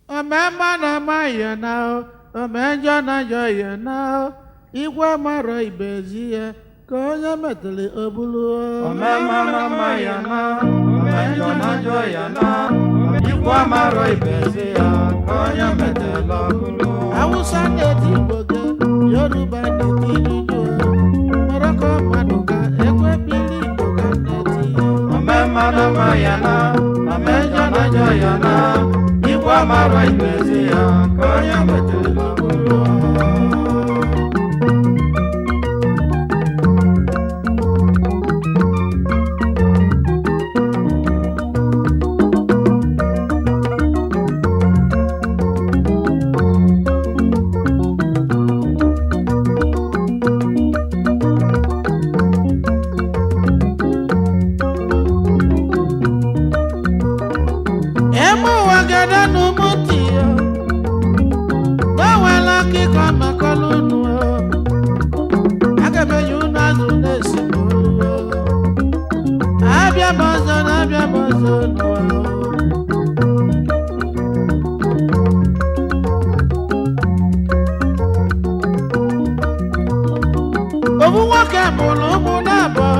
Omemma na-ama ya na omenjọ na-ajọ ya na igwe mara ibezi ya ka onye metụrụ obulu. Omemma na-ama ya na omenjọ na-ajọ ya na igwe mara ibezi ya ka onye metụrụ obulu. Awụsa na-eti Igbo ge, Yoruba na-eti Juju, Morocco mmadụ ka ekwe bili Igbo ka na-eti. Omemma na-ama ya na omenjọ na-ajọ ya na igwe mara ibezi ya ka onye metụrụ obulu. Eme ụwa gada n'ụmụ ntị ya, n'onwela akụkọ makọlụ unu o. Aga m enye unu azụ na-esi n'olu o. Abịa m ọzọ na abịa m ọzọ n'ụwa o. Obu nwoke mụrụ ụmụ na-abụọ,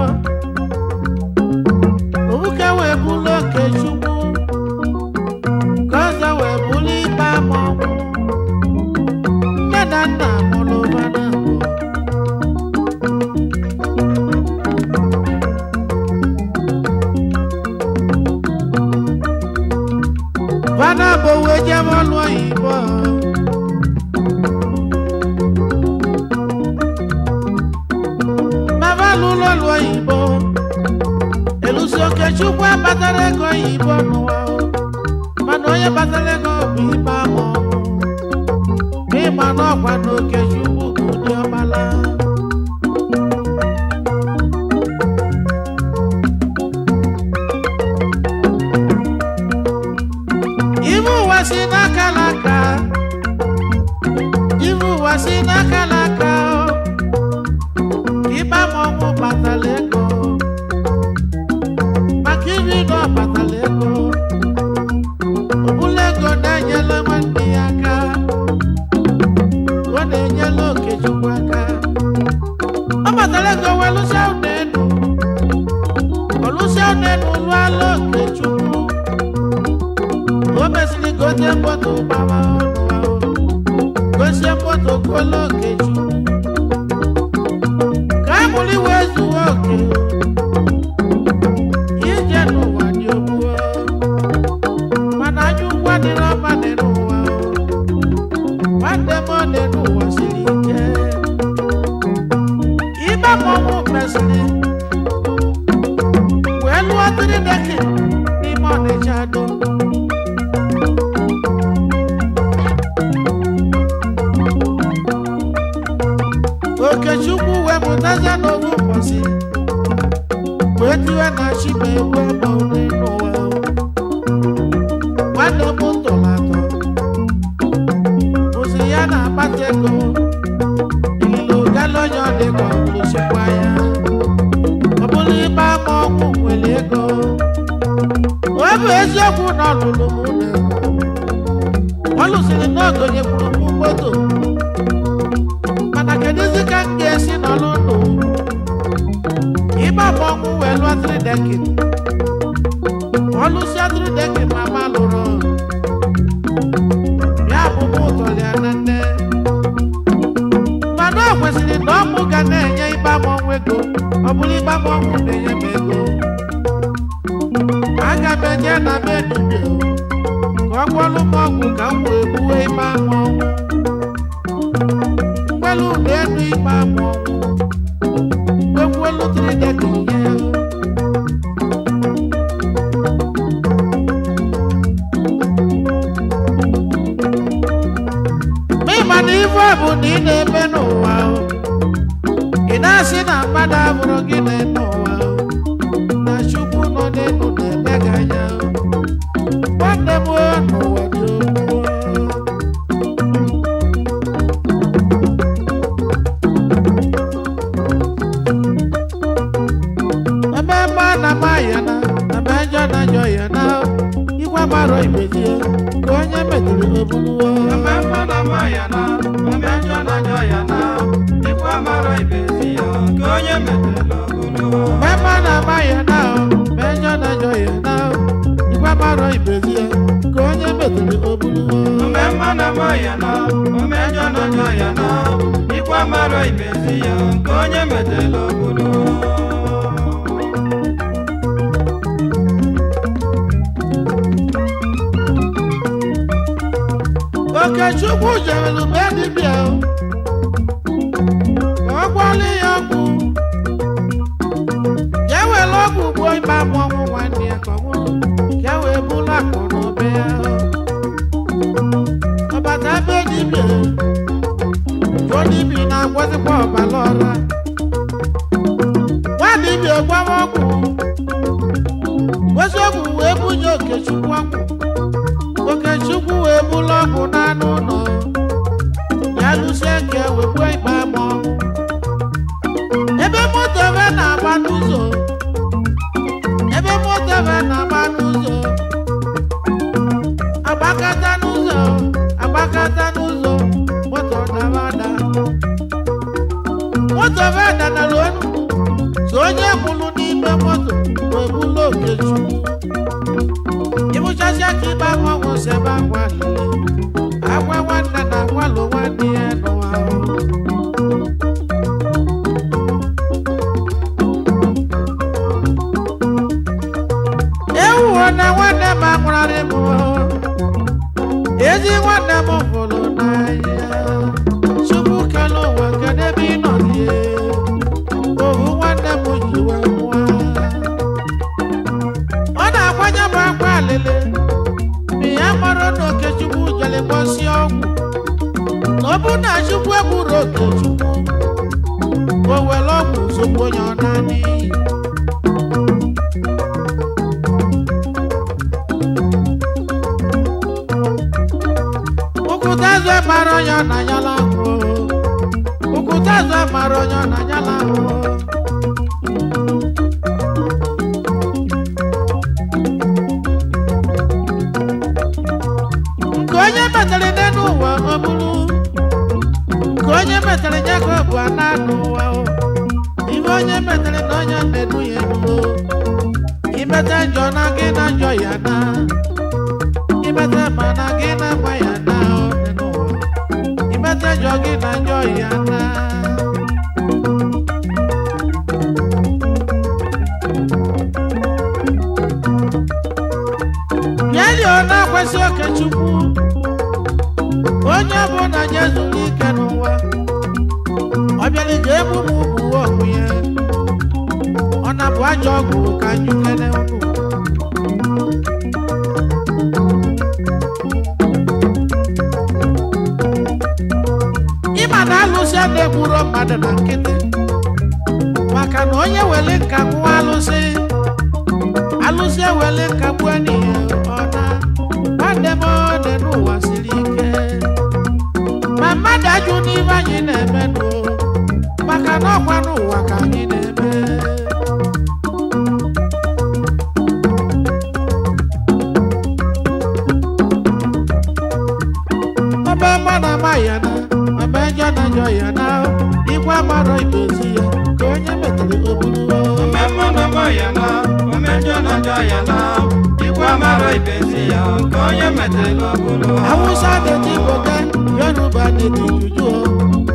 obuke wee bụrụ Okechukwu, ka ọzọ wee bụrụ ikpe ama ọnwụ. Nne na nna mụrụ ụba na abụọ. Bana bụ wee jebe ọlụ oyibo. Mama lụrụ ọlụ oyibo. Elusi Okechukwu akpatara ego oyibo n'ụwa o. Mana onye kpatara ego bụ ikpe ama ọnwụ. Ịma n'ọkwa na Okechukwu bụ ụdị ọkpala. Ibe ụwa si n'aka n'aka. Ibe ụwa si n'aka n'aka o. Ikpe ama ọnwụ kpatara ego. Maka iri na ọ kpatara ego. Ọbụla ego na-enyela nwanne ya aka. Ọ na-enyela Okechukwu aka. Ọ kpatara ego wee lụsịa ụlọ elu. Ọ lụsịa ụlọ elu lụọla Okechukwu. O mesịrị gote moto gbawa ọnụ ahụ. Gosie moto golo Okechukwu. Ka a mụrụ iwe zuo oke. Ije n'ụwa dị ogbuo. Mana anya ukwu adịrọ mma dị n'ụwa o. Nwanne m ọ dị n'ụwa siri ike. Ibe mmọnwụ mesịrị wee lụọ tiri dekin n'ime Ọnịcha do. Okechukwu wee mụtazie n'owu ụbọchị wee tiwe na chi ma egbu ebe ọ n'ụwa o. Nwanne m tọrọ atọ bụzi ya na-akpata ego ililo gala onye ọ dị ka ọ lụsikwa ya ọ bụrụ ikpe ama ọgwụ nwere ego. Ọ bụ eziokwu na ọ lụrụ m ụlọ ọ lụsịrị na ogonyekwuru m moto, mana kedụzi ka m ga-esi nọrọ ndụ ikpe ama ọgwụ wee lụọ tridekin ọlụsịa tridekin mama lụrụ ya bụ m ụtọrọ ya na nne, mana o kwesịrị na ọmụ ga na-enye ikpe ama ọnwụ ego. Ọ bụrụ ikpe ama ọnwụ na-enye m ego, aga m enye na m edubie ka ọ gwọlụ m ọgwụ ka m wee gbuwe ikpe ama ọnwụ mgbelu na elu ikpe ama ọnwụ gbekwuelu tridekin nye. Ma ị ma na ife ọ bụ na ị na-eme n'ụwa o. Ị na-asị na mmadụ abụrụ gị na-eme ụwa o. Na Chukwu nọ n'elu na-eme gị anya o. Nwanne m o, n'ụwa dị ogbu o. Ememme a na-ama ya na eme njọ na njọ ya na igwe mara ibe die. Nke onye metere obuluo. Ome mma na mma ya na, ome njọ na njọ ya na, ikwu amara ibe si ya, nke onye metela obulu. Mama na ama ya na menyo na njọ ya na ikwe mara ibezi ya nke onye metere obuluo. Ome mma na mma ya na, ome njọ na njọ ya na, ikwu amara ibe si ya, nke onye metela obulu. Okechukwu jere be dibịa o, ka ọ gwọọlụ ya ọgwụ ka e were ọgwụ gbuo ịba mmọnwụ nwanne ya ka ọ nwụrụ ka e wee bụrụ akụ na ụba ya o. Ọ bata be dibịa jụọ dibịa na-agwọzikwa ọbara ọra nwa dibịa gwawa ọgwụ gosi ọgwụ wee bunye Okechukwu ọgwụ. Okechukwu wee bụrụ ọgwụ n'anụ ụlọ ya lụsie nke wee gbuo ikpe ama ọnwụ ebe moto ebe na-agba n'ụzọ ebe moto ebe na-agba n'ụzọ agbakata n'ụzọ agbakata n'ụzọ moto dara ada moto ebe danara onu so onye kwụrụ n'ime moto wee bụrụ Okechukwu. Ịbụchasịa ka ịba ọnwụ sebe akwa lele akwa nwanne na akwalụ nwanne ya n'ụwa ahụ. Ewuwo na nwanne m anwụrarị m o. Ezi nwanne m hụrụ n'anya. Chukwu kele ụwa kedu ebe ị nọ dị ohu nwanne m ji wee nwụọ. Ọ na-akwanye m akwa alele ma ya mara na Okechukwu jere gbọsie ọgwụ na ọ bụ na Chukwu egburu Okechukwu o were ọgwụ zogbu onye ọ na n'iyi. Ụkụta azụ mara onye ọ na-anyala ahụ. Ụkụta azụ mara onye ọ na-anyala ahụ. Nke onye metere n'elu ụwa ọ bụrụ nke onye metere ya ka ọ bụ ana n'ụwa o. Ife onye metere na onye na-edu ya edu o. Imete njọ na gị na njọ ya na imete ma na gị na mma ya na ọ dị n'ụwa imete njọ gị na njọ ya na. Bịa ọ na-akwesị Okechukwu onye ọbụla nye zuru ike n'ụwa ọ bịara ije egbu m ugwu onwe ya ọ na-abụ ajọ ọgwụ ka anyị kene unu. Ịma na alụsị a na-egburo mmadụ na nkịtị maka na onye were nka nwụọ alụsị alụsị ewele nka gbuo n'ihe ọ na nwanne m ọ dị n'ụwa siri ike ma mmadụ ajụ n'ife anyị na-eme nụ maka na ọkwa n'ụwa ka anyị na-eme. Ọba mma na ama ya na ọba njọ na njọ ya na igwe amarọ ibezi ya ka onye metere oburuo. Ome mma na mma ya na, ome njọ na njọ ya na, ikwu amara ibe si ya, nke onye metela obulu. Awụsa na-eti bote, Yoruba na-eti juju o,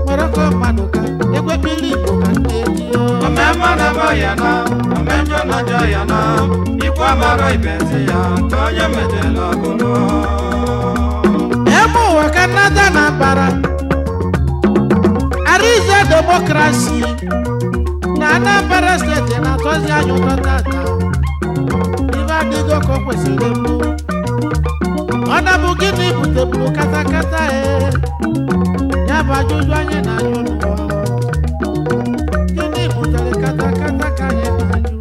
Morocco mmadụ ka egwepili Igbo ka ndị eti o. Ome mma na mma ya na, ome njọ na njọ ya na, ikwu amara ibe si ya, nke onye metela obulu. Ebe ụwa ka nnata na mbara Arize demokrasi na Anambra steeti na-atọzi anyị ụtọ tata. Ife adịgo ka o kwesịrị mbụ. Ọ na-bụ gịnị buteburu katakata e? Ya bụ ajụjụ anyị na-ajụ n'ụwa. Gịnị butere katakata ka anyị na-ajụ?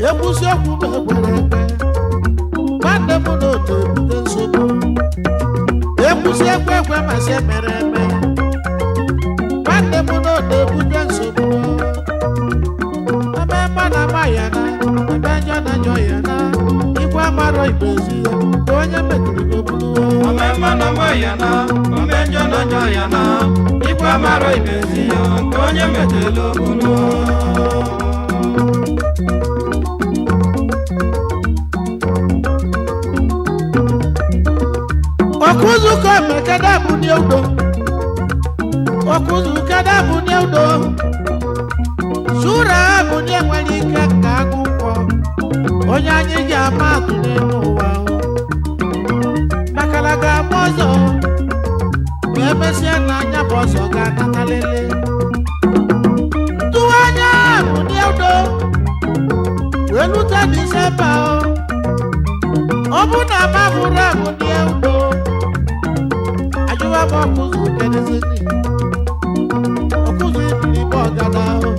Ekwusi okwu m ekwere ekwe nwanne m na otu ebute nsogbu ekwusi ekwe ekwe masị emere eme nwanne m na otu ebute nsogbu eme mma na ama ya na eme njọ na njọ ya na. amarọ ibezi ya ka onye metụrụ gobulu. Ome mma na mma ya na, ome njọ na njọ ya na, ikwe amara ibezi ya nke onye metela obulu. Ọkụzụ ka omekede bụ n'udo. Ọkụzụ kede bụ n'udo. Sura bụ ndị nwere ike ka agụkwọ. Onye anyị ji ama atụ n'elu ụwa o. Makala ga-agba ọzọ. Ma emesịa na anya bụ ọzọ ga-anatalele. Ntụwa anya bụ n'udo. Wee lute Disemba o. Ọ bụ na mabụrụ abụ n'udo. Ajụwa m ọkụzụ kedezini. Ọkụzụ ibili bụ ọgada o.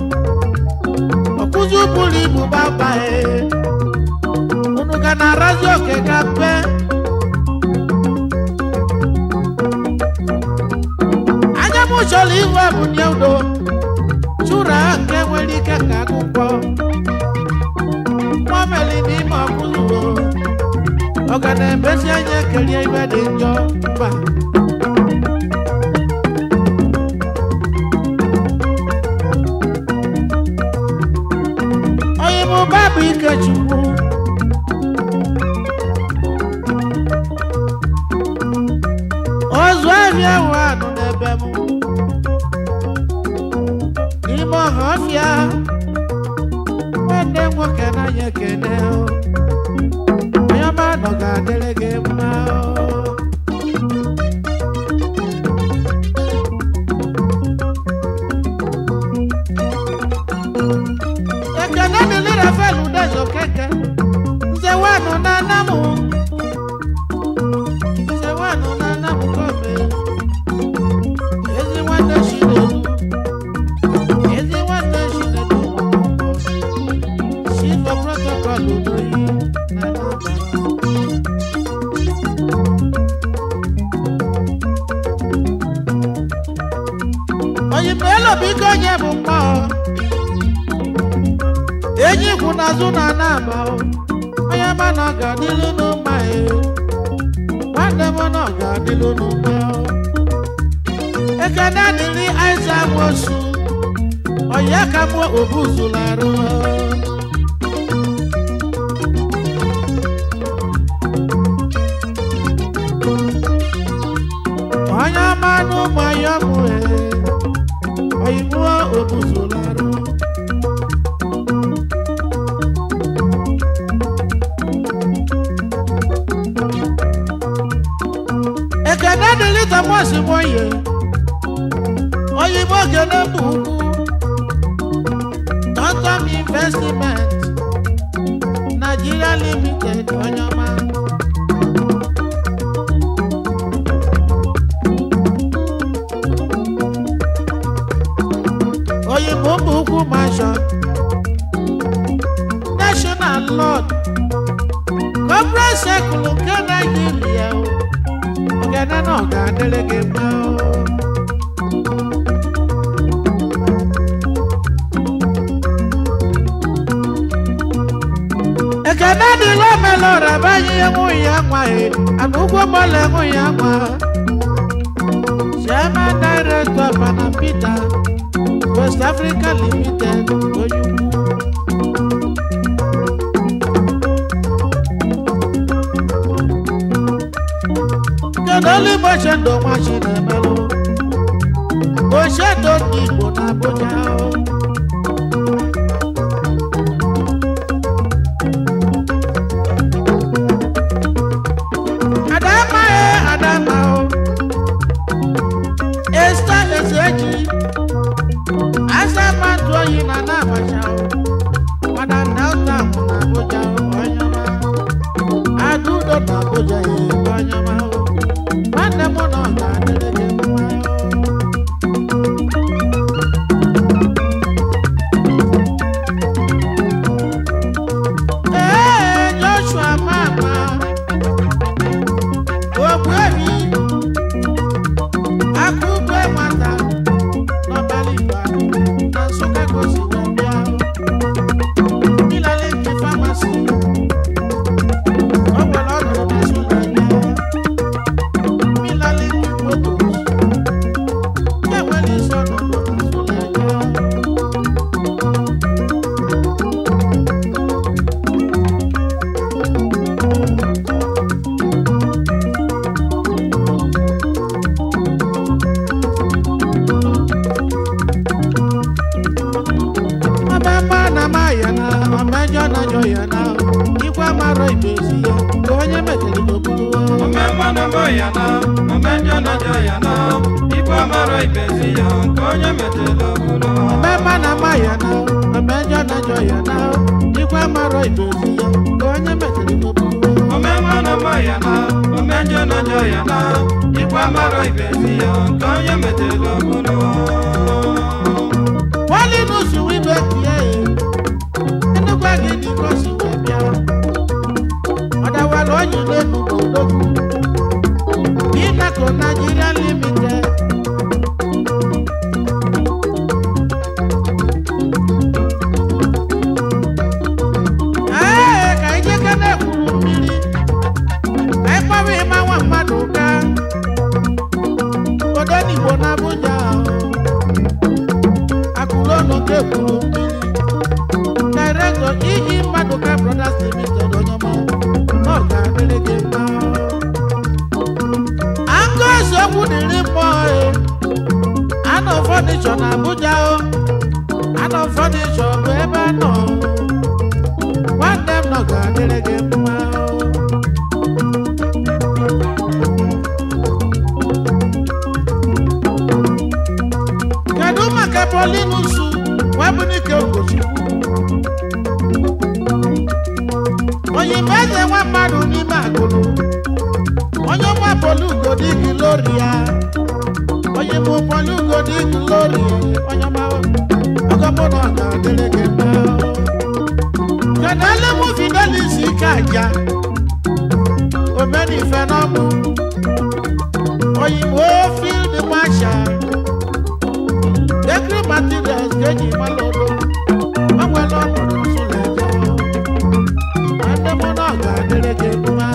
Ọkụzụ buru ibu gbaba e. Unu ga na-arazi oke ka mpe. Anya m chọrọ ihu abụ n'udo. Chụra nke nwere ike ka akwụkwọ. Nwa meli n'ime ọkụzụ o. Ọ ga na-emesi anya kerie ibe dị njọ mba. Onye mụ bụ Ikechukwu. Ozu ahịa ahụ anụ n'ebe m. N'ime ọha ọfịa, nwanne m nwoke n'anya ekene o. Onye ọma nọ ga-adịrị gị mma o. Ekene dịrị Rafael Udezo Keke, Nze wanụ na Anamụ. Nze wanụ na Anamụ Kome. Ezi nwanne Chinedu. Ezi nwanne Chinedu Nwankwo. Chief of Protocol Udoyi na Anambra. Oyimelo biko onye bụ mmụọ. Enyi kwụ n'azụ na anaba o. Onye ma na ọ ga-adịlụ n'ụma e. Nwanne m na ọ ga-adịlụ n'ụma o. Ekene dịrị Aịza Nwosu. Onye ka mụ obuzularụ. Onye ọma n'ụmụ ya mụ e. Oyibo obuzularụ. Ekene dịrị Thomas Nwoye. Oyibo Ogene bụ ukwu. Tom Investment Nigeria Limited onye ọma. Oyibo bụ ukwu mansion. National Lord. Corporate Circle nke Nigeria o. Ogene na ọ ga-adịrị gị mma o. Ekene dịla omelora banye enweghị ya nwa e, ana ụgwọ mọla enweghị ya nwa. Chairman Director Panam Peter, West Africa Limited, onye ukwu. Kedu olu Igbo Chendo nwa Chinemelụ? Ochendo ndị Igbo na Abuja o. Adamma e Adamma o. Esther Ezeji. Asamantu oyi na Abacha o. Madam Delta mụ na Abuja o, onye ọma. Adudo na Abuja e, onye ọma o. Nwanne m na ọ ga-adịrị gị mma o. Ee, Joshua mama. Ogbuefi, akụkọ nwata n'ọbara Igbo na Nsụka ka o si wee bịa. Milalink Pharmacy, amarọ ibezi ya ka onye metere n'okpuru. Omemma na mbọ ya na, omenjọ na njọ ya na, ikpe amara ibezi ya nke onye metela bụrụ. Omemma na ama ya na, omejọ na njọ ya na, ikwe amarọ ibezi ya ka onye metere n'okpuru. Omemma na mbọ ya na, omenjọ na njọ ya na, ikpe amara ibezi ya nke onye metela bụrụ. Paulinus wibe tie Enugwu Agidi ka o si wee bịa. Ọdawara onye n'Enugwu odogwu. Inaco Nigeria Limited. Ee, ka anyị jeke na-ekwuru mmiri. Ka anyị kpọwa ịma nwa mmadụ ụka. Odenigbo na Abuja. Akụlọnụ ka ekwuru mmiri. Director E.E. Maduka Brothers Limited, onye ọma, na ọ ga-adịrị gị mma. Angus okwu dịrị mmụọ e. Anọ fọnịchọ na Abuja o. Anọ fọnịchọ bụ ebe anọ. Nwanne m nọ ga-adịrị gị mma o. Kedu maka Paulinus Nwabunike Ugochukwu? Oyimbo eze nwa mmadụ n'ime agụlụ. Onye ọma Polu Ugodi Gloria. Oyimbo Polu Ugodi Gloria. Onye ọma ọgọmụ na ọ ga-adịrị gị mma. Kedu elemu Fidelis ike aja? Omenife n'ọmụ. Oyimbo Field Marshal. Bakery materials ka eji mara odogwu. O nwere ọnọdụ nsụlẹjọ. Nwanne m na ọ ga-adịrị gị mma.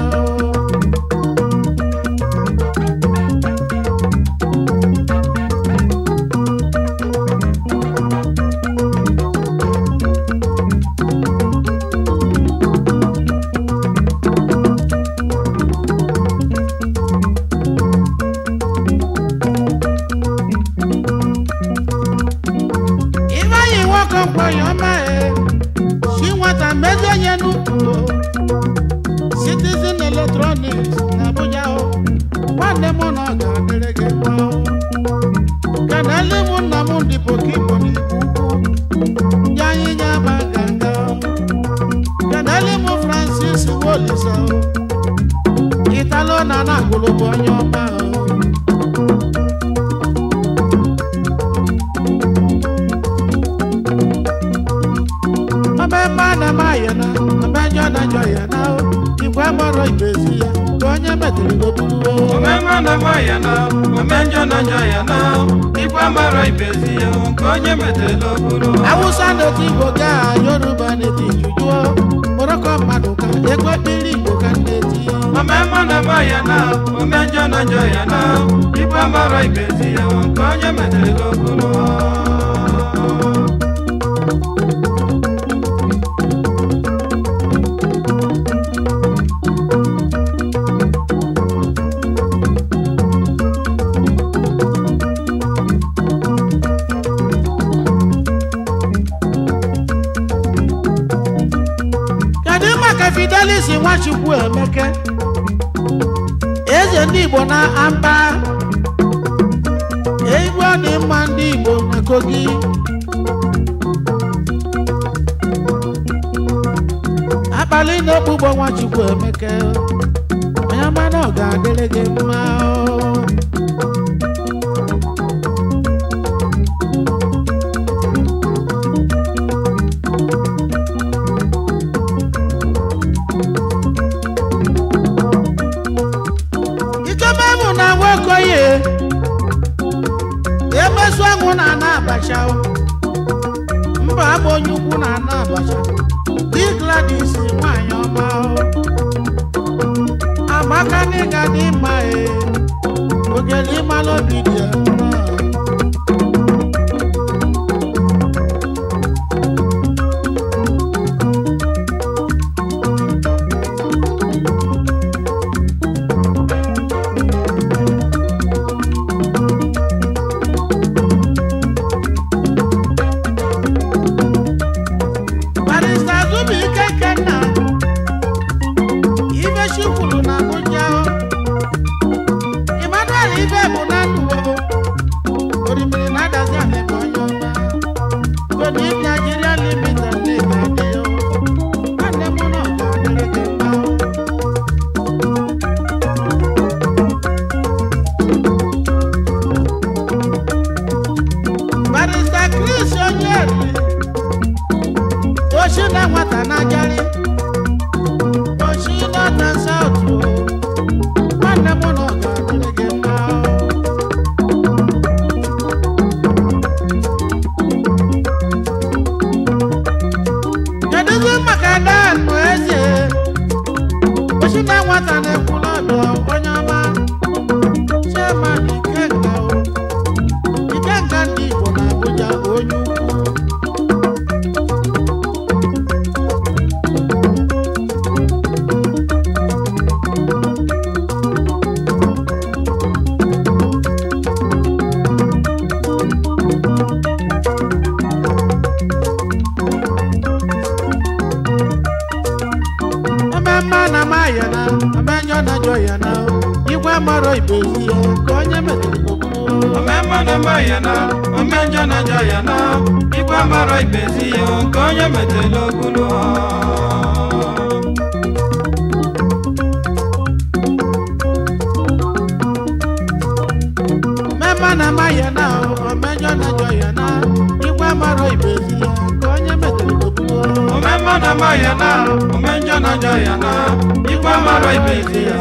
Ifeanyi nwoke mkpọnye ọma e si nwata mezie onye n'ukwu o. Citizen Electronics na Abuja o. Nwanne m na ọ ga-adịrị gị mma o. Kenele m nna m ndị Pokigbo n'Igbo ukwu. Ndị anyị nye ama ganga o. Kenele m Francis Wolisa o. Italo na Anagolo bụ onye ọma o. Ọmọ na ma ya na ọmọjọ na jọ ya na o igwe mọrọ ibezi ya ka onye metere n'okpuru o. Omemma na mbọ ya na, omenjọ na njọ ya na, ikpe amara ibezi ya nke onye metela bụrụ. Awụsa na-eti Igbo gaa, Yoruba na-eti Juju o. Morocco mmadụ ka ego ekpiri Igbo ka na-eti. Omemma na mbọ ya na, omenjọ na njọ ya na, ikpe amara ibezi ya nke onye metela bụrụ. Kedu maka Fidelis Nwachukwu Emeke, eze ndị Igbo na Amba, egwu ọ dị mma ndị Igbo na Kogi. Abalị na-ekpugbo Nwachukwu Emeke, onye ọma na ọ ga-adịrị gị mma o. Ikememu na nwokoye emezu anwụ na ana abacha o. Mba abụ onye ukwu na ana abacha di Gladys nwanyị ọma o. Amaka n'ịga dị mma e ogele ịmalụ obi dị ya mma. Barrister Zubike Ikenna, nwata na-ekwu n'ọbịa onye ọma, chairman Ikenga o, Ikenga ndị Igbo na Abuja, onye ukwu. Ememme na maya na amenyo na jọ ya na igwe mara ibe ezi ya ka onye metụrụ okwu. Omemma na mma ya na omenjọ na njọ ya na ikwe mara ibezi ya nke onye metela ogbulu. Mmemme na maya na omenyo na jọ ya na igwe mara ibe ezi ya ka onye metụrụ okwu. Omemma na mma ya na omenjọ na njọ ya na ikwe mara ibezi ya.